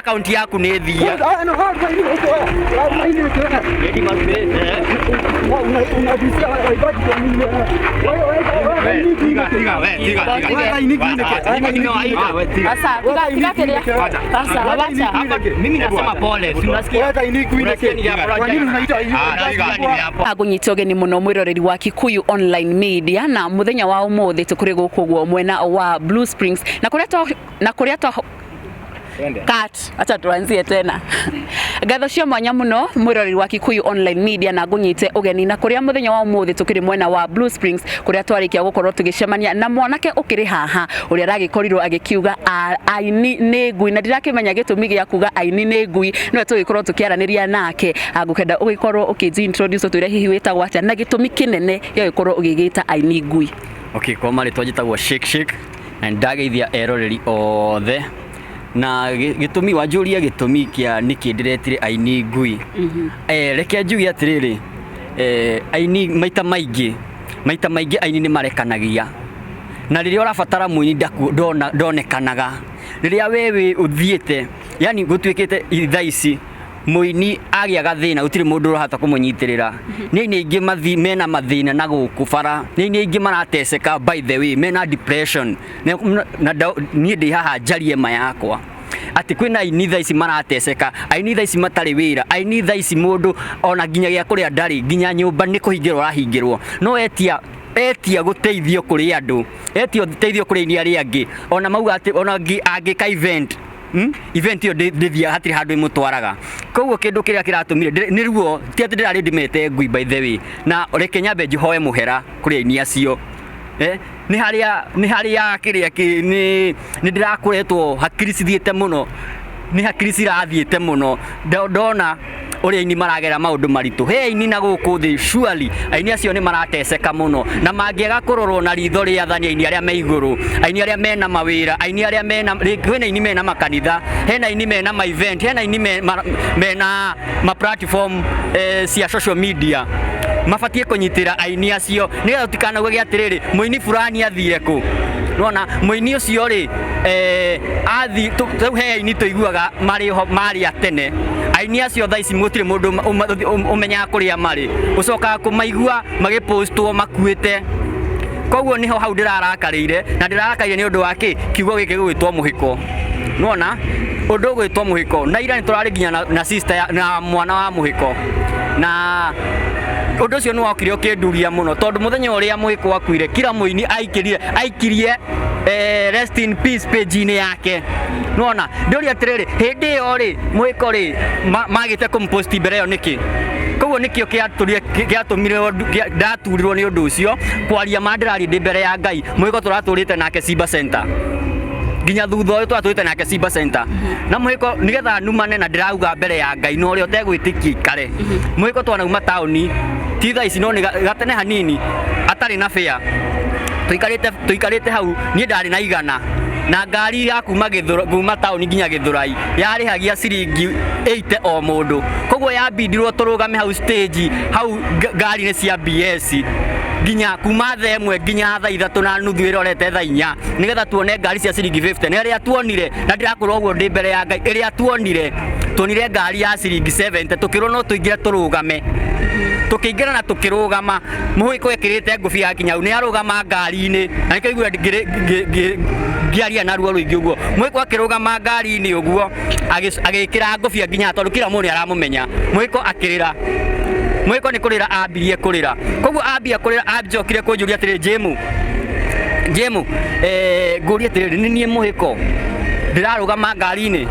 akaunti yaku nĩ thia. Sasa tiga tiga kĩrĩa. Sasa wacha. Mimi nasema pole, si unasikia? Ngũnyita ũgeni mũno mwĩroreri wa Kikuyu Online Media, na mũthenya wa ũmũthĩ tũkĩrĩ gũkũ ũguo mwena wa Blue Springs na kũrĩa twa cut. Acha tuanzie tena. Ngatho cia mwanya muno, mwiroreri wa Kikuyu Online Media, na ngunyite ugeni na kuria muthenya wa umuthi tukiri mwena wa Blue Springs, kuria twarikia gukorwo tugicemania na mwanake ukiri haha uria aragikorirwo agikiuga aini ni ngui, na ndirakimenya gitumi gia kuga aini ni ngui. No tugikorwo tukiaraniria nake, ngukenda ugikorwo ukiji introduce, utwire hihi witagwo atia na gitumi kinene gia gikorwo ugigita aini ngui. Okay, kwa marĩtwa njĩtagwo Shake Shake na nĩndageithia eroreri othe, na gĩtũmi wanjũria, gĩtũmi kĩa nĩkĩ ndĩretire aini ngui, reke njuge atĩrĩrĩ, aini maita maingĩ aini nĩ marekanagia, na rĩrĩa ũrabatara mũini ndonekanaga. Rĩrĩa we wĩ ũthiĩte, yani gũtuĩkĩte thaa ici mũini agĩa gathĩna, gũtirĩ mũndũ ũrahota kũmũnyitĩrĩra. Nĩ aini aingĩ mena mathĩna na gũkũ bara, nĩ aini aingĩ marateseka, by the way, mena depression. Na niĩ ndĩ haha njarie ma yakwa atĩ kwĩna aini thaa ici marateseka, aini thaa ici matarĩ wĩra, aini thaa ici mũndũ ona nginya gĩa kũrĩa ndarĩ, nginya nyũmba nĩ kũhingĩrwo arahingĩrwo, no etia gũteithio kũrĩ andũ, etia ũteithio kũrĩ aini arĩa angĩ, ona mauga atĩ ona angĩka event, Event ĩyo ndĩthiaga, hatirĩ handũ ĩmũtwaraga. Koguo kĩndũ kĩrĩa kĩratũmire nĩ ruo, ti atĩ ndĩrarĩ ndĩmete ngui, by the way. Na reke nyambe njohoe mũhera kũrĩ aini acio. Nĩ harĩa kĩrĩa nĩ ndĩrakoretwo hakiri cithiĩte mũno, nĩ hakiri cirathiĩte mũno. Ndona ũrĩa aini maragera maũndũ maritũ, he aini na gũkũ thĩ, surely aini acio nĩ marateseka mũno, na mangĩaga kũrorwo na ritho rĩa tha nĩ aini arĩa me igũrũ, aini arĩa mena mawĩra, aini arĩa mena kwĩna aini mena makanitha, hena aini mena ma event, hena aini mena ma platform cia social media, mabatiĩ kũnyitĩra aini acio nĩgetha tũtikanauge atĩrĩrĩ, mũini fulani athire kũ. Nona mũini ũcio rĩ, athi rĩu he aini tũiguaga marĩ ho marĩ a tene. Aini acio thaa ici gũtirĩ mũndũ ũmenyaga kũrĩa marĩ, ũcokaga kũmaigua magĩpostwo makuĩte. Koguo nĩho hau ndĩrarakarĩire, na ndĩrarakarĩire nĩ ũndũ wa kĩ kiugo gĩkĩ gĩgwĩtwo mũhĩko. Nona ũndũ ũgwĩtwo mũhĩko, na ira nĩ tũrarĩ nginya na sister na mwana wa mũhĩko, na ũndũ ũcio nĩ wokire ũkĩnduria mũno, tondũ mũthenya ũrĩa mũhĩko akuire, kila mũini aikirie rest in peace page-inĩ yake. Nona ndĩũria atĩrĩrĩ, hĩndĩ ĩyo rĩ, mũhĩko rĩ, magĩte kũmposti mbere ĩyo nĩkĩ? Koguo nĩkĩo gĩatũmire ndaturirwo nĩ ũndũ ũcio. Kwaria ma ndĩraria ndĩ mbere ya Ngai, mũhĩko tũratũrĩte nake Simba Center, nginya thutha ũyũ tũratũrĩte nake Simba Center na mũhĩko, nĩgetha numane na ndĩrauga mbere ya Ngai na ũrĩa ũtegwĩtĩkia ikare. Mũhĩko twanauma taũni, ti thaa ici, no nĩ gatene hanini, atarĩ na fare, tũikarĩte hau, niĩ ndarĩ na 100, na ngari ya kuma taũni nginya Gĩthũrai yarĩhagia ciringi 80 o mũndũ. Koguo yambindirwo tũrũgame hau stage hau ngari-inĩ cia BS nginya kuma thaa 1 nginya thaa 3:30 ĩrorete thaa 4, nĩgetha tuone ngari cia ciringi 50. Na ĩrĩa tuonire, na ndĩrakwĩra ũguo ndĩ mbere ya Ngai, ĩrĩa tuonire ngari ya ciringi 70, tũkĩrwo no tũingĩre tũrũgame. Tũkĩingĩra na tũkĩrũgama. Mũhĩko ekĩrĩte ngũbia ya kinya nĩ arũgama ngari-inĩ, na nĩkĩo igua ngĩaria na ruo rũingĩ ũguo. Mũhĩko akĩrũgama ngari-inĩ ũguo, agĩkĩra ngũbia nginya, tondũ kila mũndũ nĩ aramũmenya. Mũhĩko akĩrĩra, mũhĩko nĩ kũrĩra ambirie kũrĩra. Koguo ambia kũrĩra, anjokire kũnjũria atĩrĩ, "Jĩmũ, Jĩmũ, ngũrie atĩrĩrĩ, nĩ niĩ mũhĩko ndĩrarũgama ngari-inĩ?"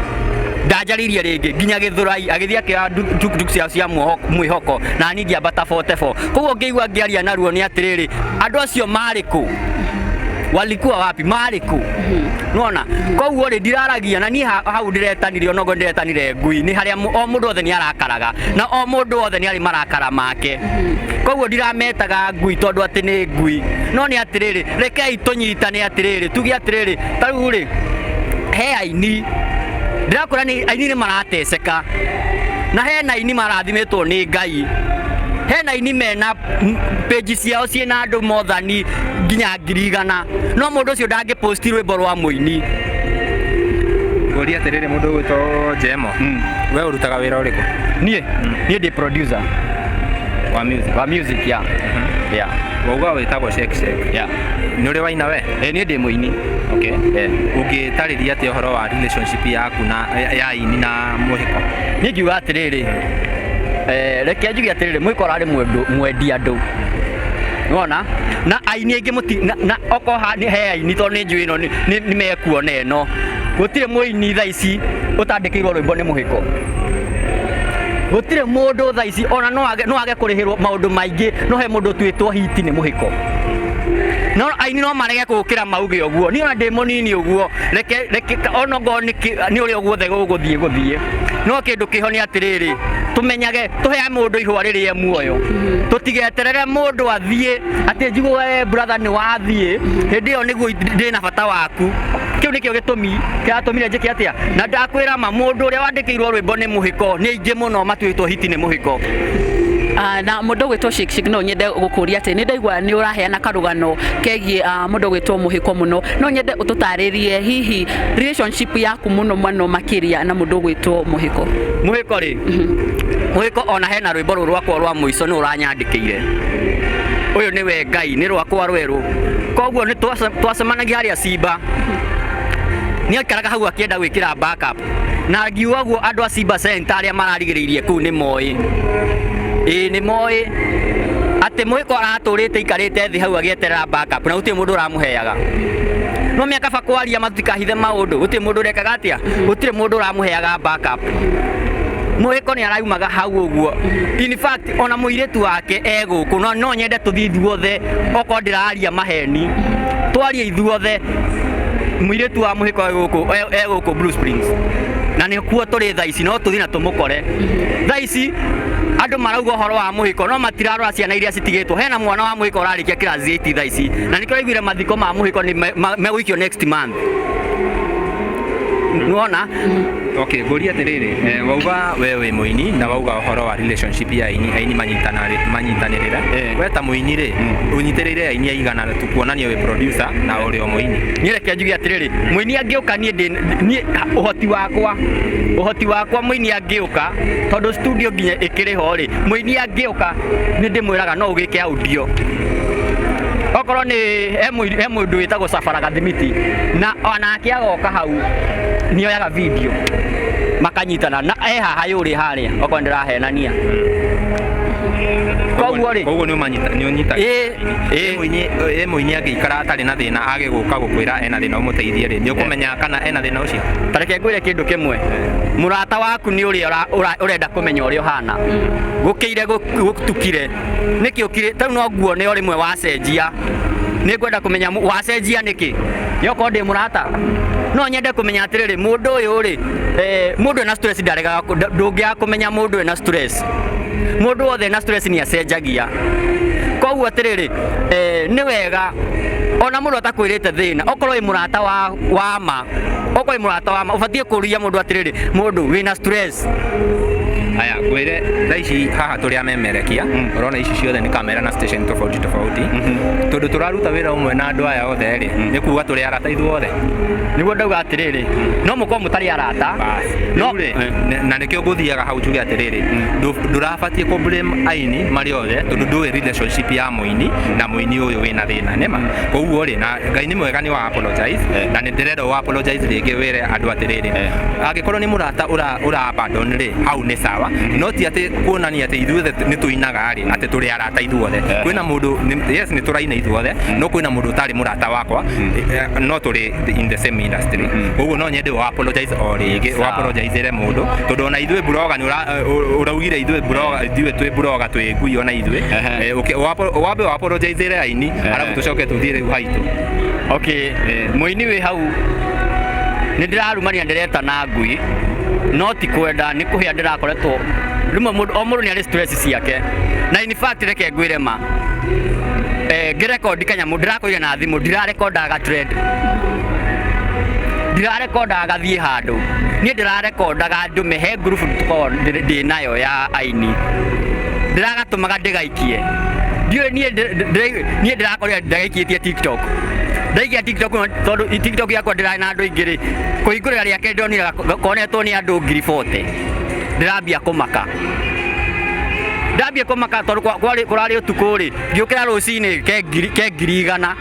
Ndanjarĩirie rĩngĩ nginya Gĩthũrai, agĩthiĩ akĩoya tuktuk ciao cia mwĩhoko, na niĩ ngĩambata 44. Koguo ngĩigua ngĩaria na ruo nĩ atĩrĩrĩ, andũ acio marĩ kũ? Walikuwa wapi? Marĩ kũ? Nona koguo rĩ, ndiraragia na niĩ hau ndĩretanire, onogo ndĩretanire ngui, nĩ harĩa o mũndũ wothe nĩ arakaraga, na o mũndũ wothe nĩ arĩ marakara make. Koguo ndirametaga ngui tondũ atĩ nĩ ngui, no nĩ atĩrĩrĩ, rekei tũnyitane atĩrĩrĩ, tuge atĩrĩrĩ, ta rĩu rĩ, he aini ndĩrakora nĩ aini nĩ marateseka, na hena aini marathimĩtwo nĩ Ngai, hena aini mena page ciao ciĩna andũ mothani nginya 100,000, no mũndũ ũcio ndangĩposti rwĩmbo rwa mũini. Ngũria atĩrĩrĩ, mũndũ ũgwĩtwo Jemo, we ũrutaga wĩra ũrĩkũ? Niĩ ndĩ producer wa music? Wa music, yeah. Wauga wĩtagwo Shake Shake. Yeah. Nĩ ũrĩ waina we? Eh, niĩ ndĩ mũini. Okay. Eh. Ũngĩtarĩria atĩa ũhoro wa relationship yaku na ya aini na Mũhĩko? Niĩ ngiuga atĩrĩrĩ, reke njuge atĩrĩrĩ, Mũhĩko ararĩ mwendi andũ, nĩwona na aini aingĩ mũti na okorwo he aini, tondũ nĩ njũĩ ĩno nĩ mekuona ĩno, gũtirĩ mũini thaa ici ũtandĩkĩirwo rwĩmbo nĩ Mũhĩko. Gũtirĩ mũndũ thaa ici ona no age kũrĩhĩrwo maũndũ maingĩ, no he mũndũ ũtuĩtwo hiti nĩ Mũhĩko. No aini no marege gũkĩra mauge ũguo. Niĩ ona ndĩ mũnini ũguo, reke ona ngorwo nĩ ũrĩa guothe gũgũthiĩ gũthiĩ, no kĩndũ kĩho nĩ atĩrĩrĩ, tũmenyage tũheage mũndũ ihũa rĩrĩa muoyo, tũtigeterere mũndũ athiĩ atĩ njiguo we brother nĩ wathiĩ, hĩndĩ ĩyo nĩguo ndĩna bata waku. Kĩu nĩkĩo gĩtũmi kĩratũmire njĩke atĩa. Na ndakwĩra ma, mũndũ ũrĩa wandĩkĩirwo rwĩmbo nĩ Mũhĩko, nĩ aingĩ mũno matuĩtwo hiti nĩ Mũhĩko. Ah, na mũndũ ũgwĩtwo Shake Shake, no nyende gũkũria atĩ nĩ ndaigua nĩ ũraheana karũgano kegiĩ mũndũ ũgwĩtwo Mũhĩko mũno. No nyende ũtũtarĩrie hihi relationship yaku mũno mũno makĩria na mũndũ ũgwĩtwo Mũhĩko. Mũhĩko rĩ, Mũhĩko ona hena rwĩmbo rũrũ rwakwa rwa mũico nĩ ũranyandĩkĩire, ũyũ nĩwe Ngai, nĩ rwakwa rwerũ. Koguo nĩ twacemanagia harĩa Simba, nĩ aikaraga hau akĩenda gwĩkĩra backup, na ngiuga guo andũ a Simba Center arĩa mararigĩrĩirie kũu nĩ moĩ, ĩĩ nĩ moĩ atĩ Mũhĩko aratũrĩte aikarĩte thĩ hau agĩeterera backup, na gũtirĩ mũndũ ũramũheaga. No mĩaka kwaria matutikahithe maũndũ, gũtirĩ mũndũ ũrekaga atĩa, gũtirĩ mũndũ ũramũheaga backup. Mũhĩko nĩ araumaga hau ũguo. In fact, ona mũirĩtu wake e gũkũ, no nyende tũthiĩ ithuothe, okorwo ndĩraria maheni twarie ithuothe. Mũirĩtu wa Mũhĩko e gũkũ Blue Springs, na nĩkuo tũrĩ thaa ici. No tũthiĩ na tũmũkore. Thaa ici andũ marauga ũhoro wa Mũhĩko, no matirarora ciana iria citigĩtwo. Hena mwana wa Mũhĩko ũrarĩkia class 8 thaa ici, na nĩkĩo raiguire mathiko ma Mũhĩko nĩ megũikio next month, nĩwona. Okay, ngũria atĩrĩrĩ, wauga we wĩ mũini na wauga ũhoro wa relationship ya aini, aini manyitanĩrĩra. We ta mũini rĩ, ũnyitĩrĩire aini aigana tu kuonania wĩ producer na ũrĩ o mũini? Niĩ reke njuge atĩrĩrĩ, mũini angĩũka, niĩ ndĩ niĩ ũhoti wakwa, mũini angĩũka, tondũ studio nginya ĩkĩrĩ ho rĩ, mũini angĩũka nĩ ndĩmwĩraga no ũgĩke audio. Okorwo nĩ he mũndũ wĩtagwo Safara Gathimiti, na onake agoka hau nĩoyaga video makanyitana na e haha yũrĩ harĩa, okorwo ndĩrahenania. Koguo rĩ, Koguo nĩ ũnyitaga. Ĩ. Ĩ mũini angĩikara atarĩ na thĩna, age gũka gũkwĩra ena thĩna ũmũteithie rĩ, nĩ ũkũmenya kana ena thĩna ũcio? Ta reke ngwĩre kĩndũ kĩmwe, mũrata waku nĩ ũrĩa ũrenda kũmenya ũrĩa ũhana gũkĩire gũtukire nĩkĩ ũkire. Tarĩu no nguone o rĩmwe wacenjia, nĩ ngwenda kũmenya wacenjia nĩkĩ. Yokorwo ndĩ mũrata, no nyende kũmenya atĩrĩrĩ, mũndũ ũyũ rĩ, mũndũ ena stress ndaregaga ndũngĩaga kũmenya mũndũ ena stress. Mũndũ wothe ena stress nĩ acenjagia. Koguo atĩrĩrĩ, nĩ wega ona mũndũ atakwĩrĩte thĩna, okorwo wĩ mũrata wa ma, okorwo wĩ mũrata wa ma, ũbatiĩ kũria mũndũ atĩrĩrĩ, mũndũ wĩna stress. Aya, ngwĩre thaa ici haha tũrĩ amemerekia, ũrona ici ciothe nĩ kamera na station tofauti tofauti. Tondũ tũraruta wĩra ũmwe na andũ aya othe rĩ, nĩ kuga tũrĩ arata ithuothe? Nĩguo ndauga atĩrĩrĩ, no mũkorwo mũtarĩ arata. No rĩ, na nĩkĩo ngũthiaga hau njuge atĩrĩrĩ, ndũrabatiĩ kũ blame aini marĩ othe, tondũ ndũĩ relationship ya mũini na mũini ũyũ wĩna thĩna nĩma. Koguo rĩ, na Ngai nĩ mwega nĩ wa apologize, na nĩ ndĩrenda ũ apologize rĩngĩ, wĩre andũ atĩrĩrĩ, angĩkorwo nĩ mũrata ũra abandon rĩ, hau nĩ sawa, no ti atĩ kuonania atĩ ithuothe nĩ tũinaga rĩ, atĩ tũrĩ arata ithuothe. Kwĩna mũndũ yes, nĩ tũraina ithuothe, no kwĩna mũndũ ũtarĩ mũrata wakwa, no tũrĩ in the same industry. Koguo no nyende ũ apologize o rĩngĩ, ũ Sawa. apologize ĩre mũndũ, tondũ ona ithuĩ blogger nĩ ũraugire ithuĩ blogger, ithuĩ twĩ blogger, twĩ ngui ona ithuĩ. Wambe ũ apologize ĩre aini, arabu tũcoke tũthiĩ rĩu haitũ. Okay, mũini wĩ hau, nĩ ndĩrarumania, ndĩretana ngui, no ti kwenda, nĩ kũhĩa ndĩrakoretwo. Rĩmwe mũndũ o mũndũ nĩ arĩ stress ciake, na in fact reke ngwĩre ma, ngĩrekondi kanyamũ ndĩrakorire na thimũ, ndirarekondaga trend, ndirarekondaga gathiĩ handũ, niĩ ndĩrarekondaga ndũme he group tũkoragwo ndĩ nayo ya aini, ndĩragatũmaga ndĩgaikie. Ndiũĩ niĩ ndĩrakorire ndagaikĩtie TikTok. Ndaikia TikTok tondũ TikTok yakwa ndĩrarĩ na andũ aingĩ rĩ, kũhingũrĩra rĩa kerĩ ndonire konetwo nĩ andũ 40,000. Ndĩrambia kũmaka. Ndambia kũmaka tondũ kwarĩ kũrarĩ ũtukũ rĩ, ngĩũkĩra rũcinĩ ke ngiri ke 100,000.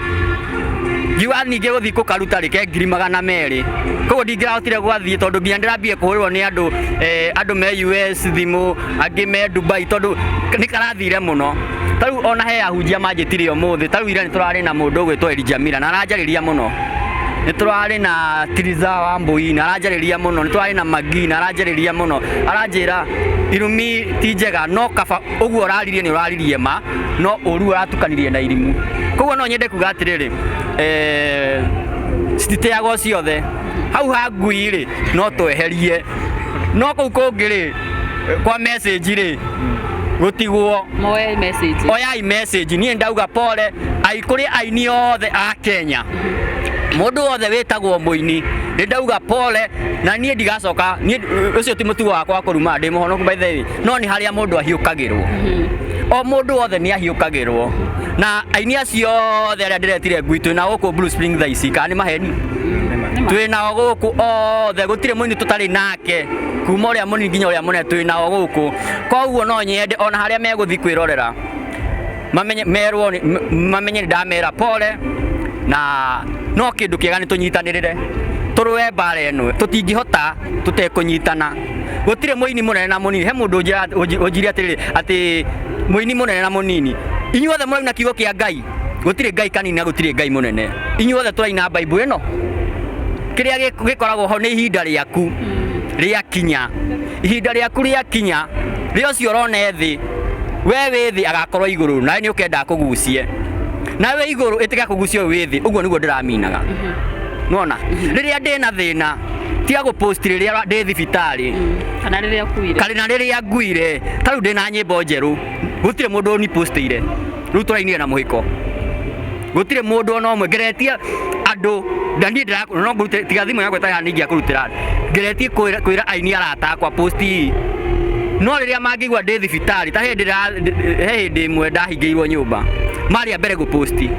Ngiuga ningĩ gũthiĩ kũkaruta rĩ ke 200,000. Koguo ndingĩrahotire gwathiĩ tondũ nginya ndĩrambia kũhũrĩrwo nĩ andũ andũ me US thimũ, angĩ me Dubai tondũ nĩ karathire mũno. Ta rĩu ona he ahunjia manjĩtire ũmũthĩ, ta rĩu ira nĩ tũrarĩ na mũndũ ũgwĩtwo Elijah Miller na aranjarĩria mũno. Nĩ tũrarĩ na Tiriza Wambui na aranjarĩria mũno, nĩ tũrarĩ na Magi na aranjarĩria mũno. Aranjĩra irumi ti njega no kaba ũguo ũraririe nĩ ũraririe ma, no ũru ũratukanirie na irimu. Koguo no nyende kuga atĩrĩrĩ, cititeagwo ciothe. Hau ha ngui rĩ, no tweherie. No kũu kũngĩ rĩ, kwa message rĩ, gũtigwo. Moe message. Oyai message, niĩ ndauga pole ai kũrĩ aini othe a Kenya. Mũndũ wothe wĩtagwo mũini, nĩ ndauga pole na niĩ ndigacoka, niĩ ũcio ti mũtugo wakwa wa kũruma, ndĩ mũhonoku by the way, no nĩ harĩa mũndũ ahiũkagĩrwo. O mũndũ wothe nĩ ahiũkagĩrwo. Na aini acio othe arĩa ndĩretire ngui twĩ nao gũkũ Blue Spring thaa ici, kana nĩ maheni? Twĩ nao gũkũ othe, gũtirĩ mũini tũtarĩ nake, kuma ũrĩa mũnini nginya ũrĩa mũnene twĩ nao gũkũ. Koguo no nyende ona harĩa megũthiĩ kwĩrorera, mamenye merwo mamenye nĩ ndamera pole, na no kĩndũ kĩega nĩ tũnyitanĩrĩre tũrũe mbara ĩno, tũtingĩhota tũtekũnyitana. Gũtirĩ mũini mũnene na mũnini. He mũndũ ũnjĩrire atĩrĩrĩ, atĩ mũini mũnene na mũnini, inyuothe mũraina kiugo kĩa Ngai, gũtirĩ Ngai kanini na gũtirĩ Ngai mũnene, inyuothe tũraina Bible ĩno. Kĩrĩa gĩkoragwo ho nĩ ihinda rĩaku rĩakinya, ihinda rĩaku rĩakinya, rĩa ũcio ũrona e thĩ, we wĩ thĩ agakorwo igũrũ, nawe nĩ ũkenda akũgucie, nawe wĩ igũrũ ĩtĩka kũgucio wĩ thĩ. Ũguo nĩguo ndĩraminaga. Nĩwona? Rĩrĩa ndĩna thĩna, tiga gũpost rĩrĩa ndĩ thibitarĩ. Kana rĩrĩa ũkuire. Kana rĩrĩa nguire. Ta rĩu ndĩna nyĩmbo njerũ, gũtirĩ mũndũ ũnipostĩire. Rĩu tũrainire na mũhĩko. Gũtirĩ mũndũ ona ũmwe. Ngeretie andũ, na niĩ ndĩra, no ngũrute, tiga thimũ yakwa ĩtarĩ haha nĩ ingĩakũrutĩra. Ngeretie kwĩra aini arata akwa post ii. No rĩrĩa mangĩigua ndĩ thibitarĩ, ta he hĩndĩ ĩmwe ndahingĩirwo nyũmba, marĩ a mbere gũposti.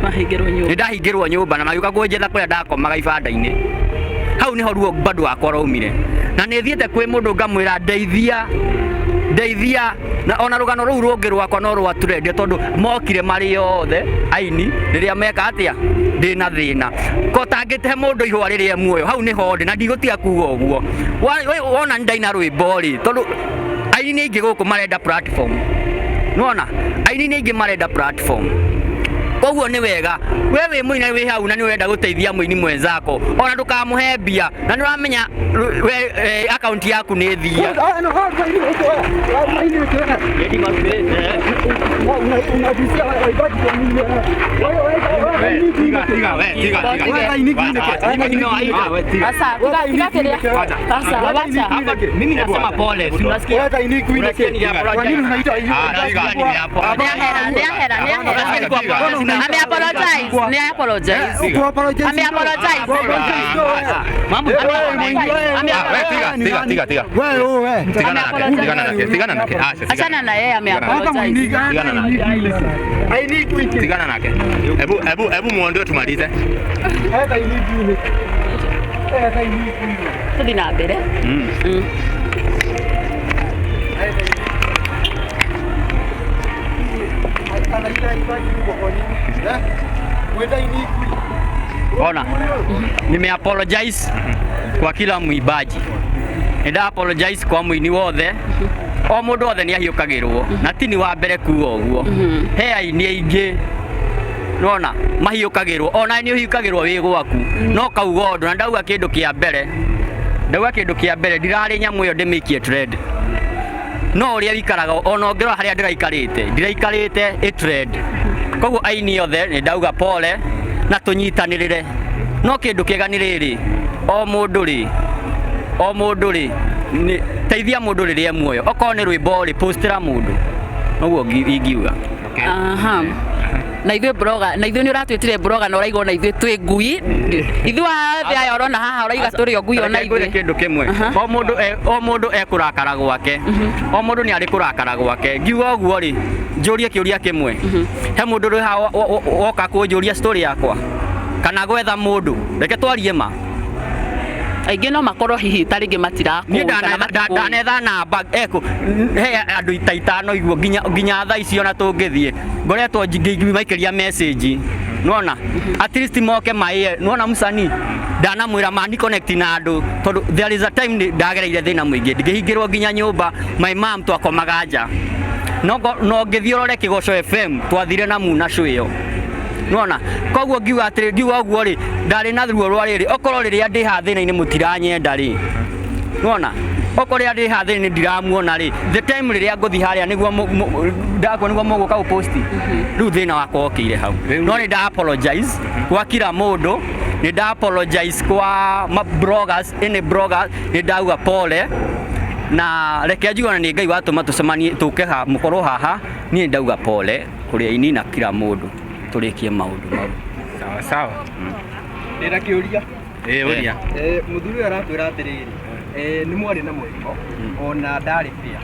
Wahingĩrwo nyũmba. Nĩ ndahingĩrwo nyũmba na magĩũka kũnjetha kũrĩa ndakomaga ibanda-inĩ. Hau nĩho ruo bado wakwa raumire. Na nĩ thiĩte kwĩ mũndũ ngamwĩra ndeithia, ndeithia. Na ona rũgano rũu rũngĩ rwakwa no rwa trend tondũ mokire marĩ othe aini rĩrĩa meka atĩa, ndĩna thĩna. Ko tangĩhe mũndũ ihũa rĩrĩa muoyo, hau nĩho ndĩ na ndigũtiga kuga ũguo. Wona nĩ ndaina rwĩmbo rĩ, tondũ aini nĩ aingĩ gũkũ marenda platform. Nĩwona? Aini nĩ aingĩ marenda platform. Koguo nĩ wega we wĩ mũini wĩ hau na nĩ ũrenda gũteithia mũini mwenzako, ona ndũkamũhe mbia na nĩ ũramenya we account yaku nĩ thia. Mimi nasema pole, si unasikia? Nĩahera, nĩahera. Ame apologize, nĩ apologize. Ame apologize. Mambo Ame Tiga, tiga, tiga. Tigana nake, tigana nake, tigana nake. Achana na yeye, ame apologize. Tigana nake. Tigana nake. Hebu hebu hebu muondoe tumalize. Tũthiĩ na mbere. Ona, nime apologize kwa kila mwimbaji. Nĩ apologize kwa mũini wothe. O mũndũ wothe nĩ ahiũkagĩrwo na ti ni wa mbere kuga ũguo. He aini aingĩ nona mahiũkagĩrwo, ona nĩ ũhiũkagĩrwo wĩ gwaku no kauga ũndũ. Na ndauga kĩndũ kĩa mbere, ndauga kĩndũ kĩa mbere, ndirarĩ nyamũ ĩyo ndĩmĩikie trend, no ũrĩa wikaraga ona ũngĩrora harĩa ndĩraikarĩte, ndiraikarĩte ĩ trend. Koguo aini othe nĩ ndauga pole na tũnyitanĩrĩre. No kĩndũ kĩega nĩ rĩrĩ, o mũndũ rĩ, o mũndũ rĩ, nĩ teithia mũndũ rĩrĩa e muoyo. Okorwo nĩ rwĩmbo rĩ, postĩra mũndũ. Noguo ingiuga. Aha. Na ithuĩ blogger, na ithuĩ nĩ ũratwĩtire blogger na ũraiga ona ithuĩ twĩ ngui. Ithuĩ othe aya ũrona haha ũraiga tũrĩ o ngui ona Reke ngwĩre ithuĩ. kĩndũ kĩmwe. O mũndũ ekũrakara gwake. O mũndũ nĩ arĩ kũrakara gwake. Ngiuga ũguo rĩ, Njũrie kĩũria kĩmwe, he mũndũ ũrĩ haha woka kũnjũria story yakwa kana gwetha mũndũ? Reke twarie ma. Aingĩ no makorwo hihi ta rĩngĩ Niĩ matirakũĩ kana matikũĩ. Ndanetha namba eko he andũ ta itano iguo nginya thaa ici ona tũngĩthiĩ ngoretwo ngĩmaikĩria message, nona at least moke maĩe, nona msanii ndanamwĩra mani connect na andũ, tondũ there is a time ndagereire thĩna mũingĩ, ngĩhingĩrwo nginya nyũmba, my mom twakomaga nja, no ngĩthiĩ ũrore Kĩgoco FM twathire na muna ĩyo, nona koguo ngiuga atĩrĩ, ngiuga ũguo rĩ, ndarĩ na ruo rwa rĩrĩ, okorwo rĩrĩa ndĩ haha thĩna-inĩ mũtiranyenda rĩ, nona okorwo rĩrĩa ndĩ haha thĩna-inĩ ndiramuona rĩ, the time rĩrĩa ngũthiĩ harĩa nĩguo ndakua nĩguo mũgũka gũposti. Rĩu thĩna wakwa wokĩire hau. No nĩ nda apologize gwa kila mũndũ, nĩ nda apologize kwa ma bloggers, any bloggers, nĩ ndauga pole, na reke njuge ona nĩ Ngai watũma tũcemanie tũke ha mũkorwo haha. Niĩ ndauga pole kũrĩ aini na kila mũndũ, tũrĩkie maũndũ mau. Sawa sawa. Ndĩna kĩũria. Ĩ, ũria. Mũthuri ũyũ aratwĩra atĩrĩrĩ, nĩ mwarĩ na mwĩko ona ndarĩ fair.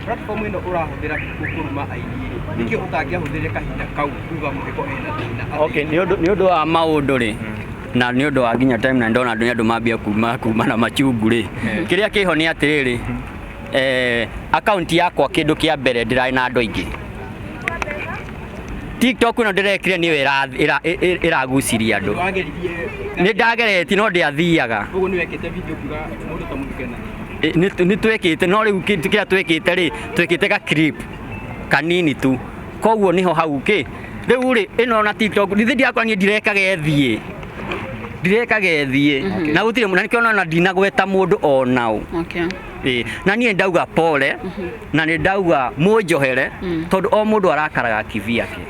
Platform ĩno ũrahũthĩra kũruma aini rĩ, nĩkĩ ũtangĩahũthĩrire kahinda kau kuga mũhĩko ena thĩna? Okay, nĩ ũndũ wa maũndũ rĩ, na nĩ ũndũ wa nginya time, na ndona andũ nĩ andũ mambia kuma na machungu rĩ, kĩrĩa kĩho nĩ atĩrĩrĩ, account yakwa, kĩndũ kĩa mbere, ndĩrarĩ na andũ aingĩ. TikTok ĩno ndĩrekire nĩyo ĩraguciria andũ. Wageririe? Nĩ ndageretie no ndĩathiaga. Ũguo nĩ wekĩte video kuga mũndũ ta mũthike na Nĩ twĩkĩte, no rĩu kĩrĩa twĩkĩte rĩ, twĩkĩte ga clip kanini tu, koguo nĩho hau kĩ rĩu rĩ ĩno na TikTok nithe ndirakora niĩ ndirekaga ĩthiĩ, ndirekaga ĩthiĩ na gũtirĩ, na nĩkĩo ona ndinagweta mũndũ onao. Ĩ, na niĩ ndauga pole na nĩ ndauga mũnjohere, tondũ o mũndũ arakaraga kivyake.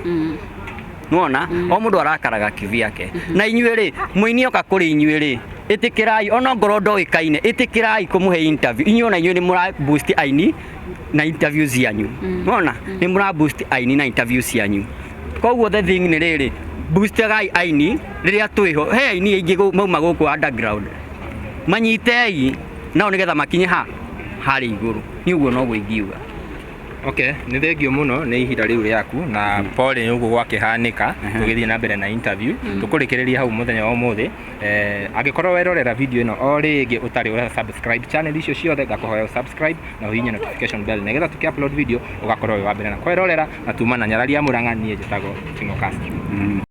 Nĩwona o mũndũ arakaraga kivyake, na inyuĩ rĩ, mũini oka kũrĩ inyuĩ rĩ, ĩtĩkĩrai, ona ngorwo ndoĩkaine, ĩtĩkĩrai kũmũhe interview. Inyuĩ ona inyuĩ nĩ mũra boost aini na interview cianyu, nĩwona nĩ mũra boost aini na interview cianyu. Koguo the thing nĩ rĩrĩ, boostagai aini rĩrĩa twĩho. He aini aingĩ mauma gũkũ underground, manyitei nao nĩgetha makinye ha harĩ igũrũ. Nĩ ũguo noguo ingiuga. Okay, nĩ thengio mũno nĩ ihinda rĩu rĩaku na pole nĩ ũguo gwakĩhanĩka. Tũgĩthiĩ na mbere na interview, tũkũrĩkĩrĩria hau mũthenya wa ũmũthĩ. Angĩkorwo werorera video ĩno o rĩngĩ ũtarĩ ũra subscribe channel icio ciothe, ngakũhoya subscribe na ũhihinye notification bell nĩgetha tũkĩ upload video ũgakorwo wĩ wa mbere na kwĩrorera. Na tuma na nyarari ya Mũrang'a, niĩ njĩtagwo Timo Castro.